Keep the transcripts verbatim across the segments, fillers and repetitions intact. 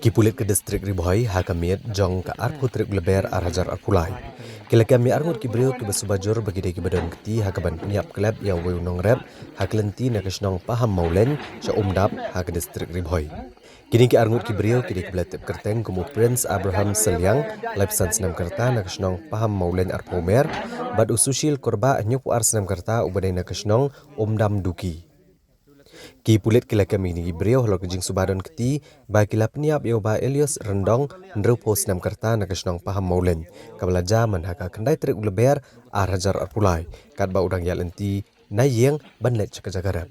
Ki pulit ka distrik Ri Bhoi ha ka miet jong ka arphew tarik Lber ar hajar arphew lai ki la kem ïa arngut ki briew kiba suba jur ba ki dei kiba don kti ha kaban pynïap klep ïa uwei u nongrep ha ka lynti na ka shnong Paham Mawlein sha Umdap ha ka distrik Ri Bhoi. Kine ki arngut ki briew ki dei kiba la tip kyrteng kum u Prince Abraham Seliang, laiphew san snem ka rta, na ka shnong Paham Mawlein, arphew mer, bad u Sushil Kurbah, hynñiewphew ar snem ka rta, uba dei na ka shnong Umdam Duki. Ki pulit ki la kem ïa kine ki briew halor ka jingsuba don kti ba ki la pynïap ïa u Bah Elias Rangdong, hynriewphew snem ka rta, na ka shnong Paham Mawlein, kaba la jia man ha ka khyndai tarik u Lber ar hajar arphew lai, katba u dang ïaid lynti na ïing ban leit sha ka jaka rep.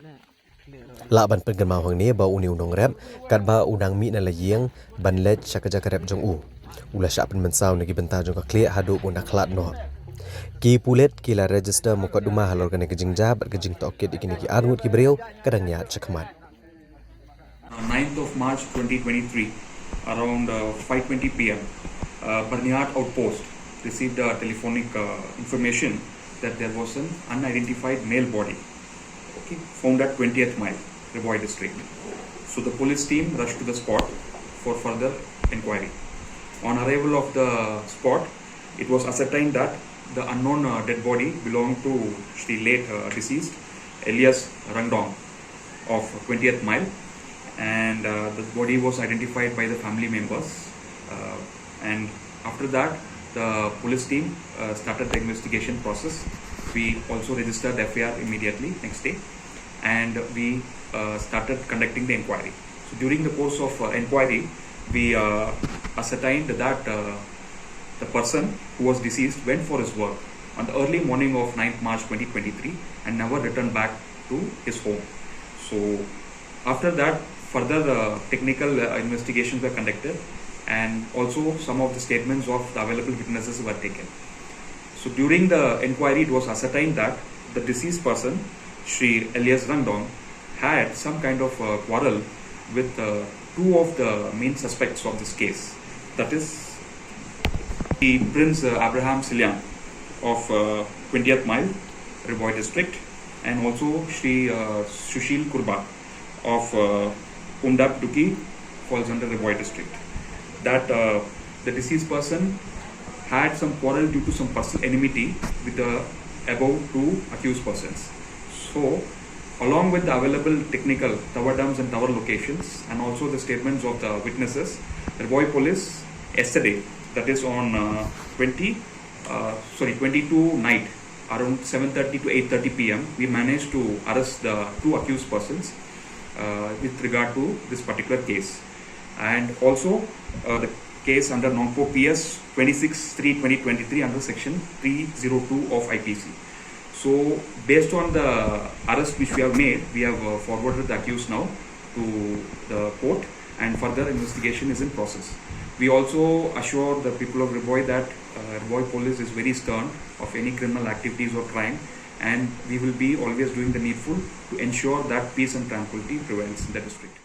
Lah ban pynkynmaw hangne ba une u nongrep, katba u dang mih na la ïing ban leit sha ka jaka rep jong u, u la shah pynmynsaw na ki bynta jong ka khlieh haduh ba un da khlad noh. Ki pulit ki la register mukotduma halor kane ka jingjia bad ka jingtohkit ïa kine ki arngut ki briew ka dang ïaid shakhmat. Uh, ninth of March twenty twenty-three, around uh, five twenty p m, uh, Byrnihat Outpost received a telephonic uh, information that there was an unidentified male body, okay, found at twentieth Mile, Ri Bhoi District. So the police team rushed to the spot for further inquiry. On arrival of the spot, it was ascertained that the unknown uh, dead body belonged to Shri late uh, deceased Elias Rangdong of twentieth Mile, and uh, the body was identified by the family members. Uh, and after that, the police team uh, started the investigation process. We also registered F I R immediately next day, and we uh, started conducting the inquiry. So during the course of uh, inquiry, we uh, ascertained that uh, the person who was deceased went for his work on the early morning of ninth March twenty twenty-three and never returned back to his home. So after that, further uh, technical uh, investigations were conducted, and also some of the statements of the available witnesses were taken. So during the inquiry, it was ascertained that the deceased person, Shri Elias Rangdong, had some kind of uh, quarrel with uh, two of the main suspects of this case. That is, the Prince uh, Abraham Siliang of uh, twentieth Mile, Ri Bhoi District, and also Shri uh, Sushil Kurba of uh, Umdap Duki, falls under Ri Bhoi District. That uh, the deceased person had some quarrel due to some personal enmity with the above two accused persons. So, along with the available technical tower dumps and tower locations, and also the statements of the witnesses, Ri Bhoi Police yesterday, that is on uh, twenty, uh, sorry, twenty-two night, around seven thirty to eight thirty p m, we managed to arrest the two accused persons uh, with regard to this particular case. And also uh, the case under Nongpoh P S twenty-six three twenty twenty-three under section three zero two of I P C. So based on the arrest which we have made, we have uh, forwarded the accused now to the court, and further investigation is in process. We also assure the people of Ri Bhoi that uh, Ri Bhoi Police is very stern of any criminal activities or crime, and we will be always doing the needful to ensure that peace and tranquility prevails in the district.